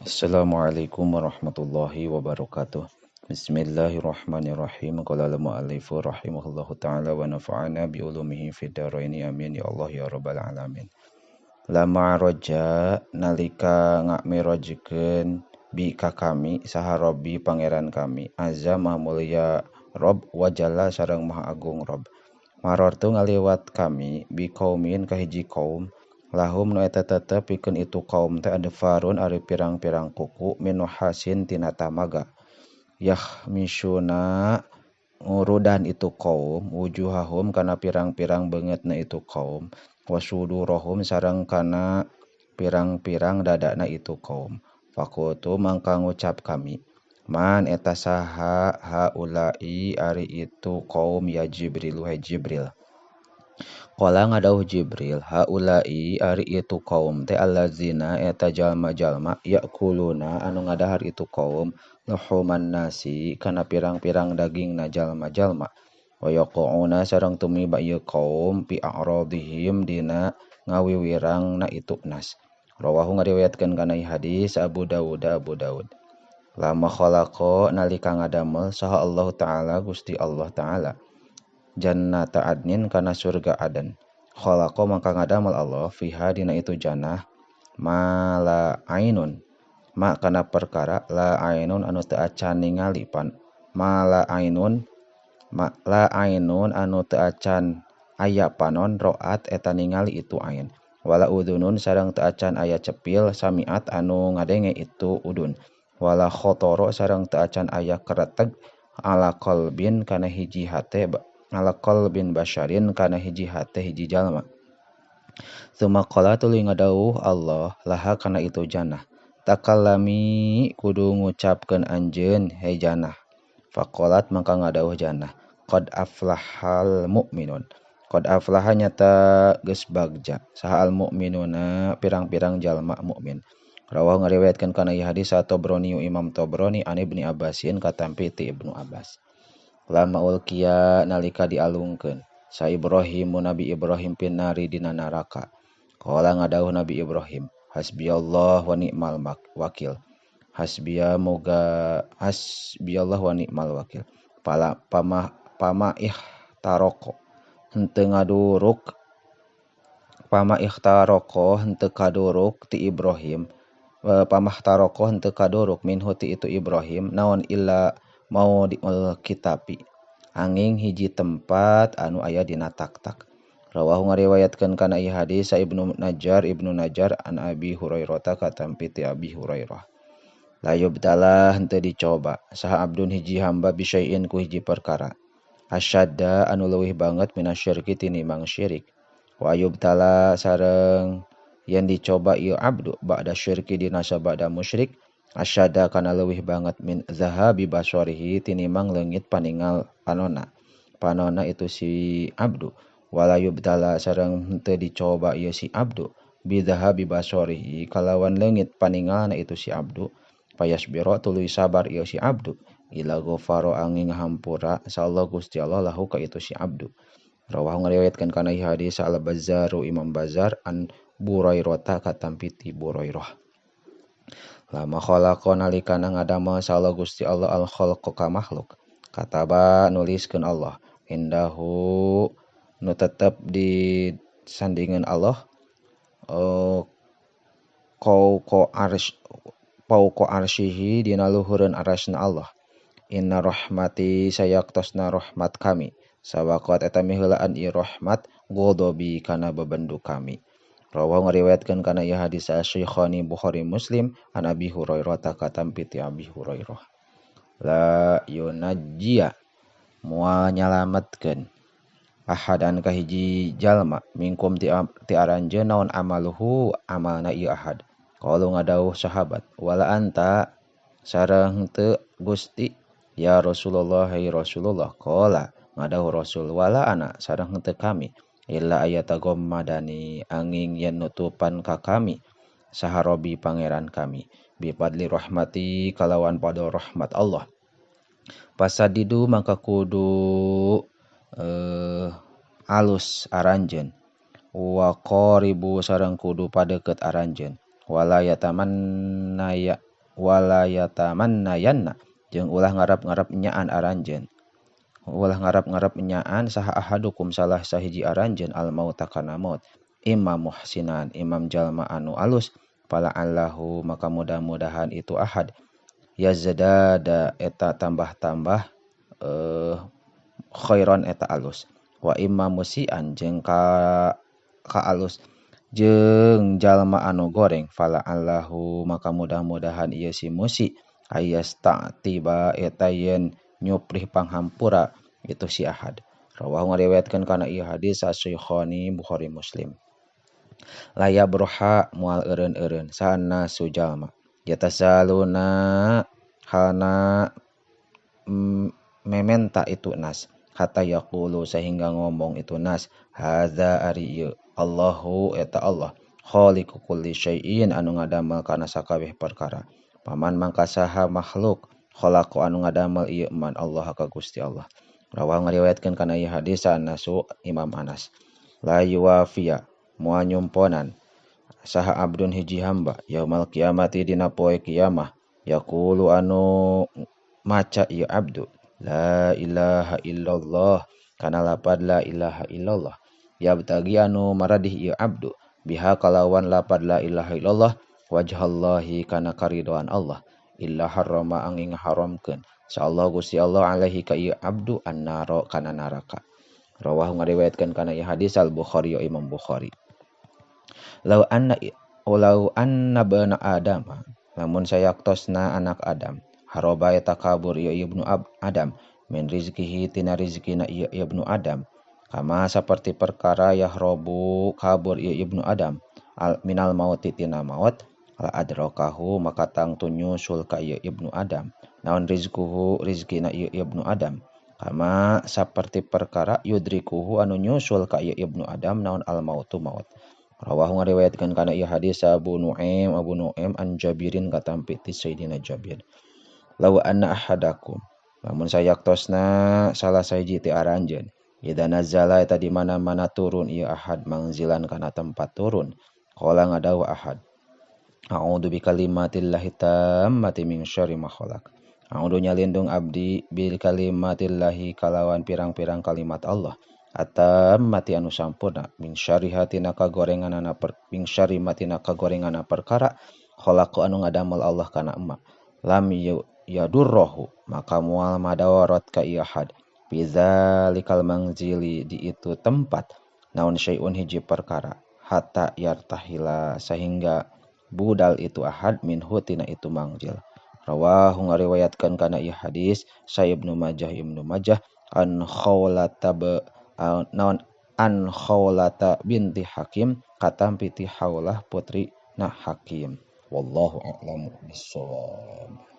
Assalamualaikum warahmatullahi wabarakatuh. Bismillahirrahmanirrahim. Qala al-mu'allifu rahimahullahu ta'ala wa nafa'ana bi ulumihi fid dharaini, amin ya Allah ya rabbal alamin. Lama roja nalika ngakmirajkeun bi ka kami saha Rabbi pangeran kami, azza maha mulia Rob wa jalla sareng maha agung Rob. Marortu ngaliwat kami bi kaumin ka hiji kaum, lahum nu eta tetep pikeun itu kaum teh adfarun ari pirang-pirang kuku min hasin tina tamaga. Yahmisuna ngurudan itu kaum wujuhahum kana pirang-pirang beungeutna itu kaum, wasudurohum sareng kana pirang-pirang dadana itu kaum. Faqultu mangka ngucap kami, man eta saha haulai ari itu kaum ya Jibril hai Jibril. Qala ngadauh Jibril, haulai ari itu kaum teh allazina eta jalma-jalma yakuluna anu ngadahar itu kaum luhuman nasi kana pirang-pirang dagingna jalma-jalma, wa yaquna sareng tumiba ieu kaum fi a'radihim dina ngawiwirangna itu nas. Rawahu ngariwayatkeun kana hadis Abu Dawud Abu Dawud. Lama khalaqa nalika ngadamel saha Allah Ta'ala Gusti Allah Ta'ala jannata adnin kana surga adan. Khalaqa mangka ngadamel Allah fiha dina itu jannah ma la ainun, ma kana perkara la ainun anu teu acan ningali pan ma la ainun, ma la ainun anu teu acan aya panon roat eta ningali itu ain, wala udunun sareng teu acan aya cepil samiat anu ngadenge itu udun, wala khotoro sareng teu acan aya kereteg ala qalbin kana hiji hate ala qalbin basyarin kana hiji hate hiji jalma. Tsumma qala tuluy ngadawuh Allah laha kana itu jannah, takallami kudu ngucapkeun anjeun he jannah. Faqalat mangka ngadawuh jannah, qad aflahal mu'minun. Qad aflaha nyata geus bagja saha al mu'minuna pirang-pirang jalma mukmin. Rawahu ngariwayatkeun kana ieu hadis Tabrani Imam Tabrani an Ibni Abbasin katampi ti Ibnu Abbas. Lama ulkiya nalika dialungkeun sa Ibrahim Nabi Ibrahim pinari dina neraka. Qala ngadawuh Nabi Ibrahim, hasbiyallah wa ni'mal wakil. Hasbiya moga hasbiyallah wa ni'mal wakil. Pala pama pama ihtaroko henteu ngaduruk, pama ihtaroko henteu kaduruk ti Ibrahim, pamah taroko henteu kaduruk minhu ti itu Ibrahim naon illa mau diul kitabi angin hiji tempat anu aya dina taktak. Rawahu ngariwayatkeun kana ieu hadis sa Ibnu Najjar Ibnu Najjar an Abi Hurairah katampi ti Abi Hurairah. La yubtala henteu dicoba saha abdun hiji hamba bisyai'in ku hiji perkara asyadda anu leuwih banget minasyirki tinimbang syirik. Wa yubtala sareng yen dicoba ieu abdu ba'da syirki dina sabada musyrik asyadda kana leuwih banget min zahabi basarihi tinimbang leungit paningal panona. Panona itu si abdu. Wala yubtala sareng henteu dicoba ieu si abdu bi zahabi basarihi kalawan leungit paningalna itu si abdu. Payasbiro tuluy sabar ieu si abdu ila ghafara angin hampura insyaallah Gusti Allah lahu ka itu si abdu. Rawahu ngariwayatkeun kana ieu hadis Al Bazzaru Imam Bazzar an Burairah katampi ti Burairah. Lama khalaqa nalikana ngadamel saha Gusti Allah al khalqa ka makhluk. Kataba nuliskeun Allah indahu nu tetep di sandingan Allah qauqa arsy fauqa arsyihi dina luhureun arasna Allah. Inna rahmati sayaktosna rahmat kami sawaqat eta miheulaan ieu rahmat ghadabi kana bebendu kami. Rawahu ngariwayatkeun kana ieu hadis Asy-Syaikhaini Bukhari Muslim an Abi Hurairah katampi ti Abi Hurairah. La yunajjiya moal nyalametkeun ahadan ka hiji jalma minkum ti aranjeun naon amaluhu amalna ieu ahad. Qalu ngadawuh sahabat, wala anta sareng teu Gusti ya Rasulullah hai Rasulullah. Qala ngadawuh Rasul, wala ana sareng teu kami illa ayata gommadani angin yen nutupan ka kami saha Rabbi pangeran kami bi fadli rahmati kalawan pada rahmat Allah. Pasadidu maka kudu alus aranjeun wa qaribu sareng kudu padeukeut aranjeun Wala yatamanna wala yatamannayanna jeung ulah ngarep-ngarep nyaan aranjeun. Ulah ngarep-ngarep nyaan saha ahadukum salah sahiji aranjeun al mauta kana maut. Imam muhsinan imam jalma anu alus fala allahu maka mudah-mudahan itu ahad yazdada eta tambah-tambah khairan eta alus. Wa imam musian jeung ka alus jeung jalma anu goreng fala allahu maka mudah-mudahan ieu si musi ayasta'tiba eta yen nyuprih panghampura itu si ahad. Rawahu ngariwayatkeun kana ieu hadis As-Syaikhaini Bukhari Muslim. La yabroha moal eureun-eureun sana sujalma yatasaluna halna mementa itu nas hatta yaqulu sehingga ngomong itu nas hadza ari ieu Allahu eta Allah khaliqu kulli syai'in anu ngadamel kana sakabeh perkara. Paman mangka saha makhluk khalaqu anu ngadamel ieu man Allah ka Gusti Allah. Rawahu ngariwayatkeun kana ieu hadis Anasu Imam Anas. La yuwafiya moal nyumponan saha abdun hiji hamba yaumal kiamati dina poe kiamah yaqulu anu maca ieu abdu la ilaha illallah kana lapad la ilaha illallah yabtagi anu maradih ieu abdu biha kalawan lapad la ilaha illallah wajhallahi kana karidoan Allah illa harrama angin haramkeun sa Allah Gusti Allah alaihi ka ieu abdu annaro kana neraka. Rawahu ngariwayatkeun kana ieu hadis Al Bukhari ya Imam Bukhari. Lau anna bana Adam lamun sayaktosna anak Adam haroba eta kabur ieu ibnu Adam min rizkihi tina rizkina ieu ibnu Adam kama saperti perkara yahrobu kabur ieu ibnu Adam al minal mauti tina maut al adrakahu maka tangtu nyusul ka ieu ibnu Adam naon rizkuhu rizkina ieu ibnu Adam kama saperti perkara yudrikuhu anu nyusul ka ieu ibnu Adam naon al mautu maut. Rawahu ngariwayatkeun kana ieu hadis Abu Nuaim an Jabirin katampi ti Sayyidina Jabir. Law anna ahadakum lamun sayaktosna salah sahiji ti aranjeun idza nazala eta di mana-mana turun ieu ahad mangzilan kana tempat turun qala ngadawa ahad a'udzu bikalimatillahi tammati min syarri ma khalaq. A'udzu nyalindung abdi bil kalimatillahi kalawan pirang-pirang kalimat Allah atammati anu sampurna min syarri hatina kagorenganana min syarri matina kagorengana perkara khalaqu anu ngadamel Allah kana emma lam yadurrohu maka moal madawarat ka ieu ahad bizalikal mangzili di itu tempat naon syai'un hiji perkara hatta yartahila sehingga budal itu ahad minhu tina itu mangzil. Rawahu ngariwayatkeun kana ieu hadis Sa Ibnu Majah an Khawlata naon an Khawlata binti Hakim katampi ti Haulah putri na Hakim. Wallahu a'lamu bissawab.